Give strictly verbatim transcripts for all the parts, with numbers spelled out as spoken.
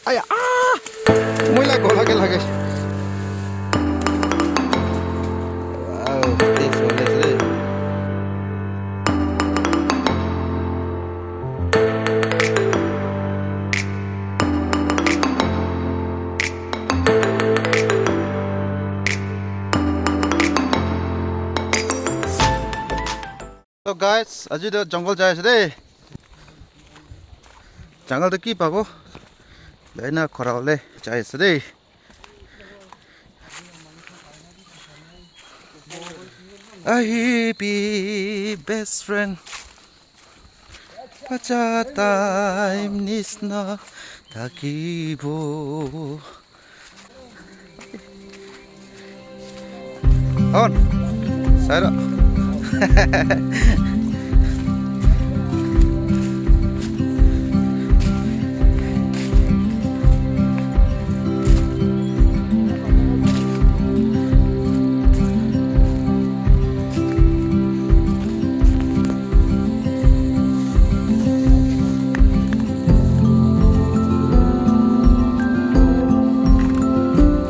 Aya, ah! Moi la gola ke lage. Wow, taste hoi ase de. So guys, aji to jungle jai ase de. Jungle to ki pabo? Laina khora hole jai ase de. Ahi bi best friend. Bacha time nisna thakibo. On. Side up.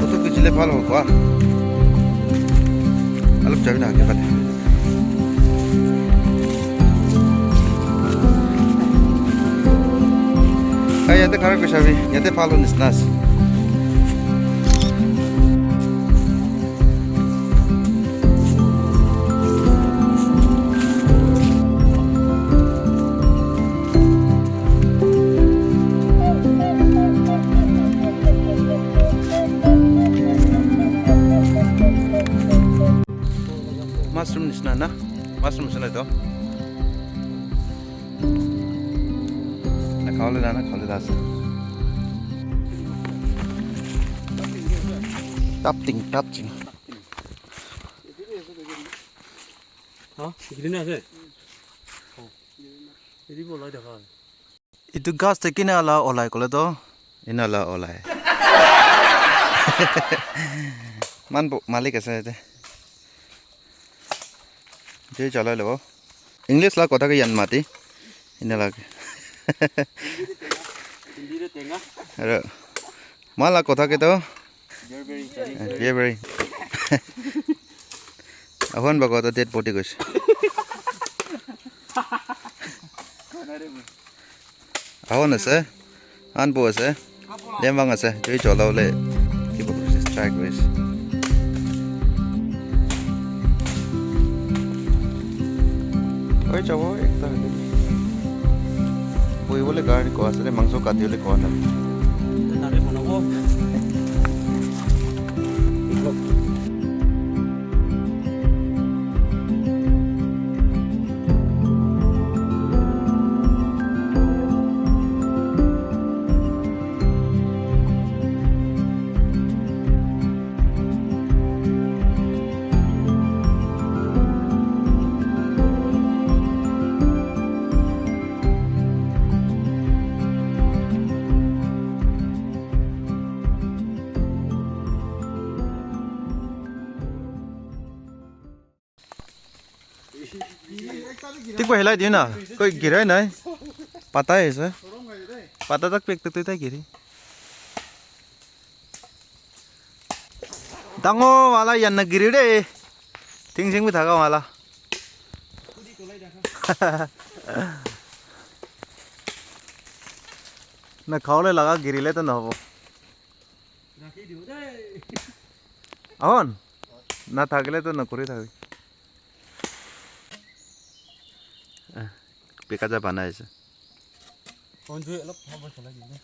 Photo khichile bhal hobo. Alop jabi na age phale. Ai, yate khara kuri sabi, yate bhal nisna ase. Mushroom nisna na? Mushroom nisna to. Na khawle da, na khawle da ase. Tapting, tapting. Ha? Green ase? Edi bolai dekha. Etu ghas te kina la olai kole to, ena la olai. Man bo malik ase ete. Joi chalai lobo. English la kotha ke yan mati. Ena la. Hindi de tenga. Aro. Ma la kotha ke to. Beer berry, Chinese berry. Beer berry. Ahon bago to dead body goise. Ahon ase, anbo ase, lembang ase, joi chola bole kiba kuri ase, try kuri ase. Oi, jabo ekta hoile. Boi bole gari ko ase, mangso kati bole ko na. Tare banabo. Tik pa hilai diyo na. Koi girai nai. Pata hai sir. Pata tak pek tak tak giri. Dangor wala yan na giri de. Ting sing bi thaka wala. Na khawle laga girile to nahabo. Ahon? Na thakile to nokuri thabi. Ah, beka ja banai ase. Kon jui olop bhal para cholai dibo.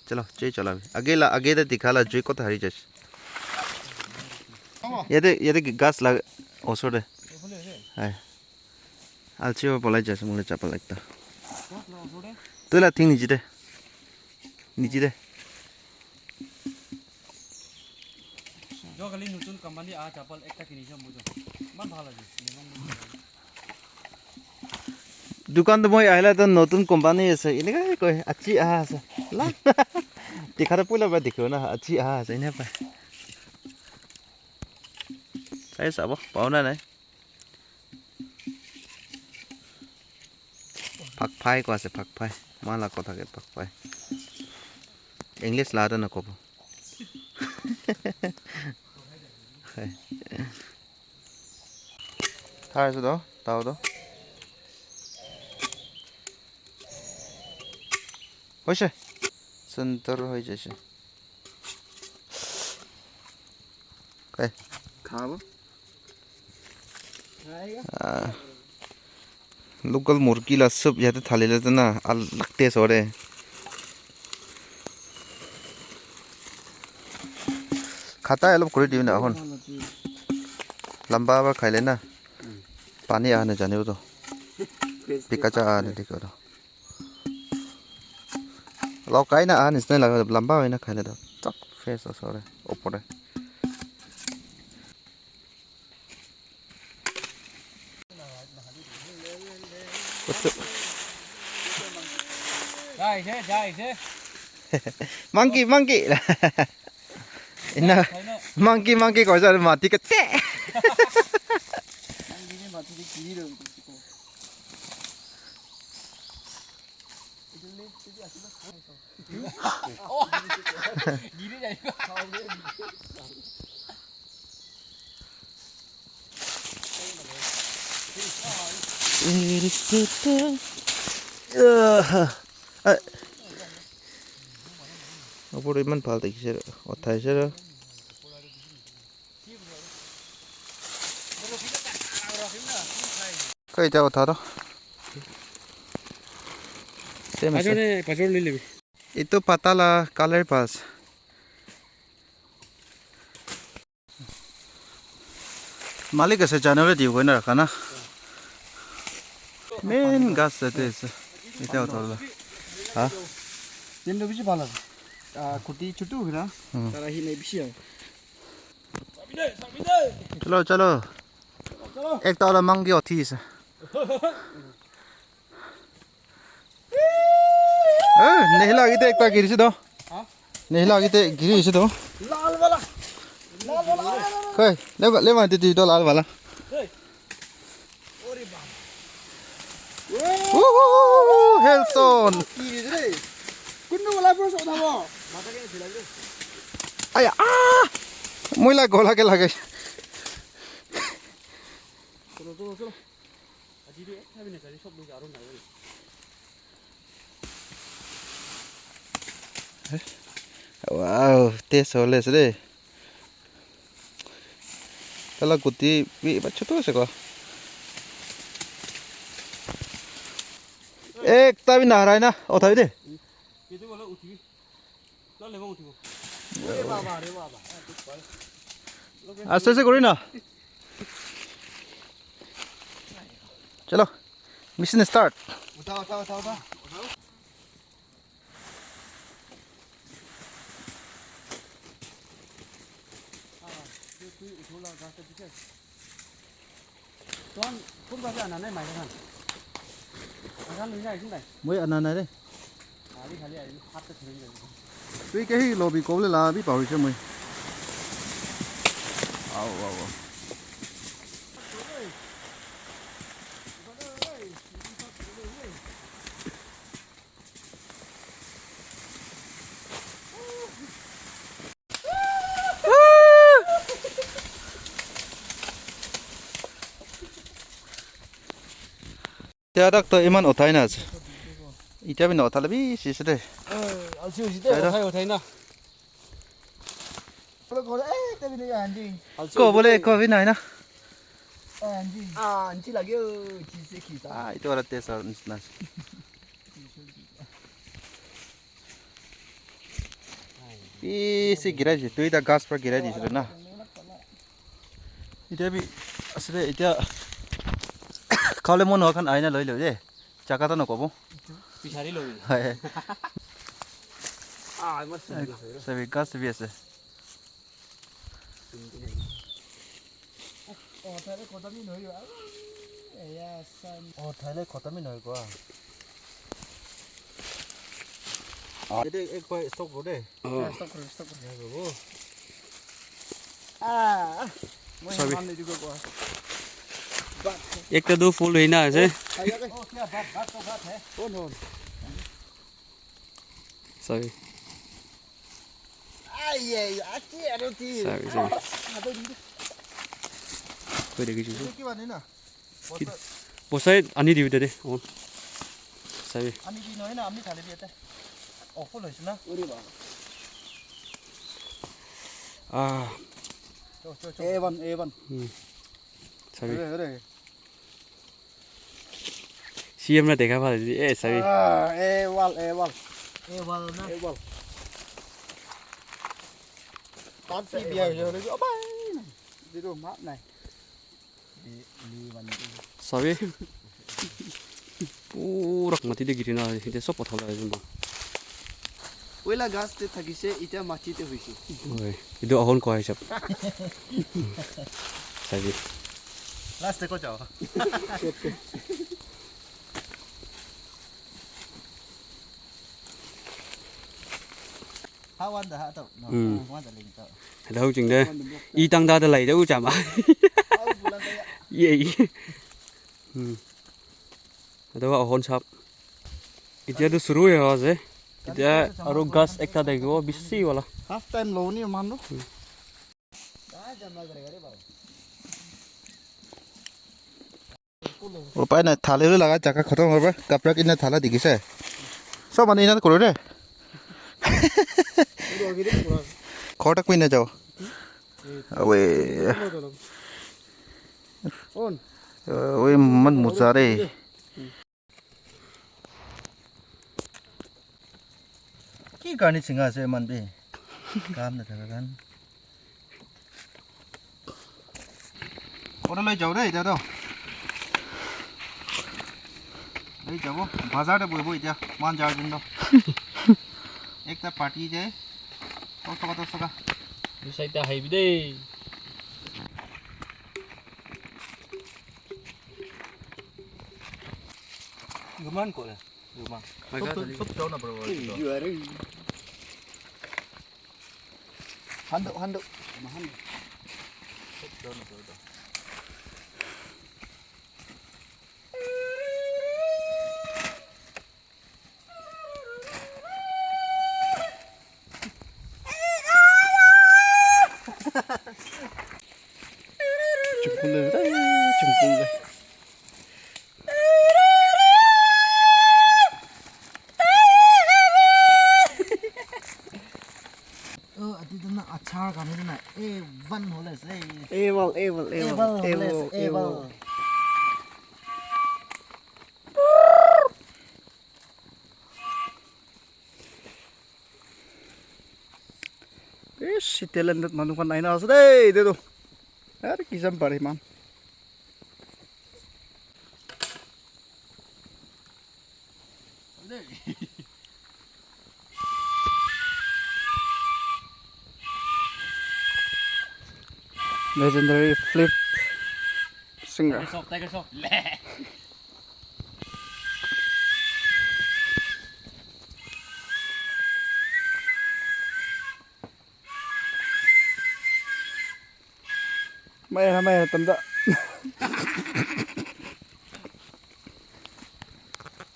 Chalo, jui cholabi. Age la, age de dikha la jui kot hari jais. Yate, yate ghas la osor de. Hai. Alchi para polai jai ase, moi khan chapal ekta. Tu la thing niche de. Niche de. Jo kali notun company ah chapal ekta kinise moi to. Iman bhal lage. Dukan to moi ahila to notun company ase. Eneka koi, achi aha ase. La. Dikha to pula ba dikhibo na, achi aha ase. Eneka pa. Sai sabo, pao na nai. Phak phai ko ase, phak phai. Ma la kotha ke phak phai. English la ta na kobo. Thar ase to, tao to. Hoise. Sundor hoi jaise. Kai. Khabo. Ah. Local murgi la soup yate thalile tu na, alag taste ore. Khata olop kuri dibi na ahon. Lamba ba khaile na. Pani ahane janibo to. Pika cha ahane dikho to. Lokai na ahane isne laga lamba hoina khaile to. Chak fresh asore. Opore. Jai se, jai se. Monkey, monkey. Ina, monkey, monkey koi sa mati kate. Opor iman bhal dekhi se, uthai se. Kai ja utha to. Same ase. Pajor le lebi. Itu pata la color pas. Malik ase, January diu koina rakha na. Main gas ase ase. Ita uthar la. Ha? Din do bishi bhala. Ah, kuti chutu hira. Hmm. Tara hi nai bishi hai. Chalo, chalo. Ekta wala mangi uthi ase. Eh, nehla agite ekta girisi do. Ha? Nehla agite girisi do. Lal wala. Lal wala. Koi, le le ma titi do lal wala. Hey. Ore baba. Woo, Helson. Girisi re. Kunnu wala first uthabo. Mata ke philai re. Aya, ah! Moi la gola ke lage. Chalo, chalo, chalo. Wow, taste hole ase de. Tala kuti bi ba chutu ase ko. Ekta bi naharai na, uthai de. Aste aste kori na. Chalo, mission start. Uthao, uthao, uthao, uthao. Tuan, kun ba ana nai mai kan. Akan lui nai sin dai. Moi ana nai re. Khali, khali ai, hat te thrin dai. Tui ke hi lobi ko le la bi pahori se moi. Au, au, au. Tia tak to iman uthai na ase. Ita bi na uthale bi sise de. Alsi usi de, uthai, uthai na. Ko bole ko bi nai na. Ah, anji lage, oh, cheese se khisa. Ah, itu wala taste aur nisna. Isi girai disu, duita ghas para girai disu na. Itya bi asile, itya khawole mon nohoa khan ahina loi loi de. Jaga toh nakobo. Bichari lobi. Hai. Ah, I must say. Sabi ghas bi ase. Oh, thaile khotom hi nohoibo. Eya san. Oh, thaile khotom hi nohoibo. Ah. Ete ek baar stop karo de. Oh. Stop karo, stop karo. Ah. Moi sabi. Saman le dibo ko. Ekta tu full hoina ase. Sabi. Sabi, sabi. Koi dekhi chu. Bosai ani dibi de. Oh. Sabi. Ani di nohoi na, ami thale bi ete. Oh, full hoise na. Ah. Cho, cho, cho. A one, A one. Hmm. Sabi. Hore, hore. C M na dekha bhal hoise. Eh, sabi. Ah, A one, A one. A one na. A one. Party biya hoise, hoile ki, oh, bhai. Zero mark nai. Sabi. Pura mati te giri na, ite sob pothola ase ma. Oila gas te thakise, ita mati te hoise. Oi, itu ahon ko hisab. Sabi. Last te ko jao. Ha, wan da ha to. No, hmm. Wan da ling to. Hello, jing de. I tang da da lai de u chama. Ye, ye. Hmm. Ado wa hon sap. Itya to shuru hoye ase. Itya aru gas ekta thakibo, bishi wala. First time lo ni manu. Hmm. Upai nai, thale bhi laga jaga khatam hobo, kapra kina thala dikhise. Sob manu ena kore re. Ghor tak bhi na jao. Awe. Awe, man moja re. Ki karne chinga ase man bi? Kam na thaka khan. Oro loi jao de, ita to. Loi jabo. Bazar te bohibo ita. Man jar din to. Ekta party jai. Dos taka, dos taka. Etu side te ahibi de. Guman kore. Hando, hando. Chungkul le, chungkul le. Oh, ati tu na achar kani tu na A one hole ase. A one, A one, A one, A one hole ase, A one. A one. Bishi talented manu khan aina ase dei, etu tu. Aru kisam pare man. Legendary flute singer. Tiger Shroff, Tiger Shroff. Maya, maya, tanda.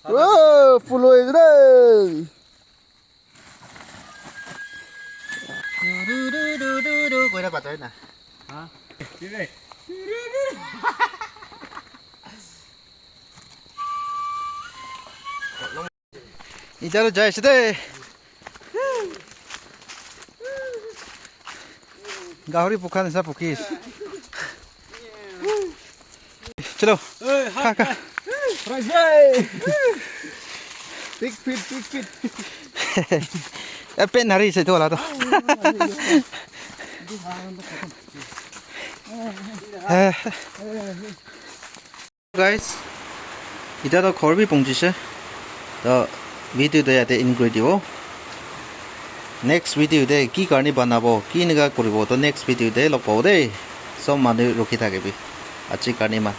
Oh, full hoy re. Koira batai na. Ha? Itaru jai ase de. Gahori pukha nisa pukis. Chalo. Kha, kha. Big feet, big feet. Eh, pen nari se to la to. Eh. Guys, ita to ghor bi pongchise. To video to yate end kuri dibo. Next video te ki karni banabo, ki nika kuribo, to next video te log pabo de. Sob manu rukhi thakibi. Aji karni ma.